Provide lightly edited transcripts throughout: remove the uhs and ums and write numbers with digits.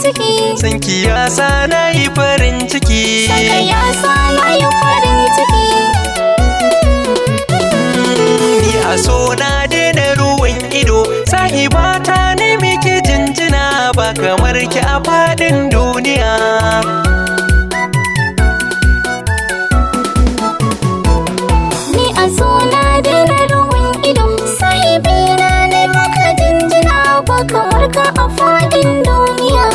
ciki. Sanki ya sa na yi farin ciki. Sanka ya sa na yi farin ciki. Ni a so na daina ruwan ido, sahiba ta ne muke jinjina ba kamar ki a faɗin duniya. Ni a so na daina ruwan ido, sahibi na ne maka jinjina ba kamar ka a faɗin duniya.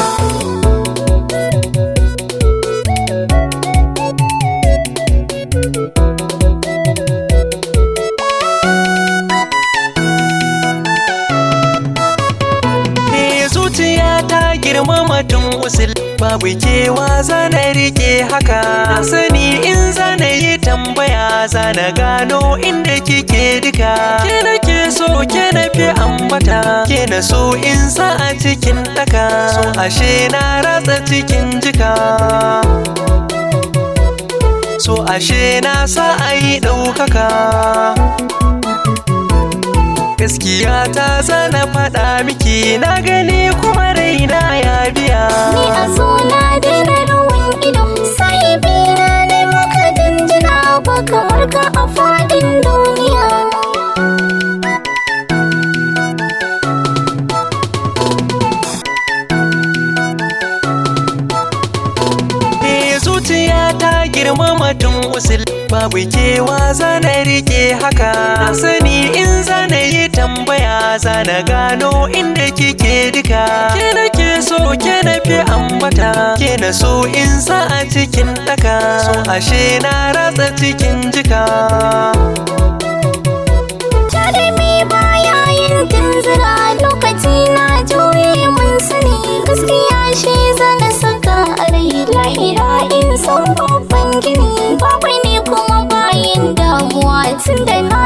Eh, zuciya ta girmama tun usul, babu kewa zana rike haka. Na sani in zana yi tambaya zana gano inda kike duka. Ke nake so, ke na fi ambata, ke na so in sa a cikin daka. So ashe na ratsa cikin jika, so ashe na sa a yi ɗaukaka. Gaskiya ta zana faɗa miki, na gani kuma raina ya biya. Ni a so na daina ruwan ido, sahibi na ne maka jinjina ba kamar ka a faɗin duniya. Eh, zuciya ta girmama tun usul, babu kewa zana rike haka. Na sani in zana yi tambaya zana gano inda kike duka. Ke nake so, ke na fi ambata, ke na so in sa a cikin daka. So ashe na ratsa cikin jika. Jarumi baya yin tunzura, lokaci na juye mun sani. Gaskiya shi zana saka a rai, lahira in san babban gini. Babu ne kuma bayin damuwa tun da na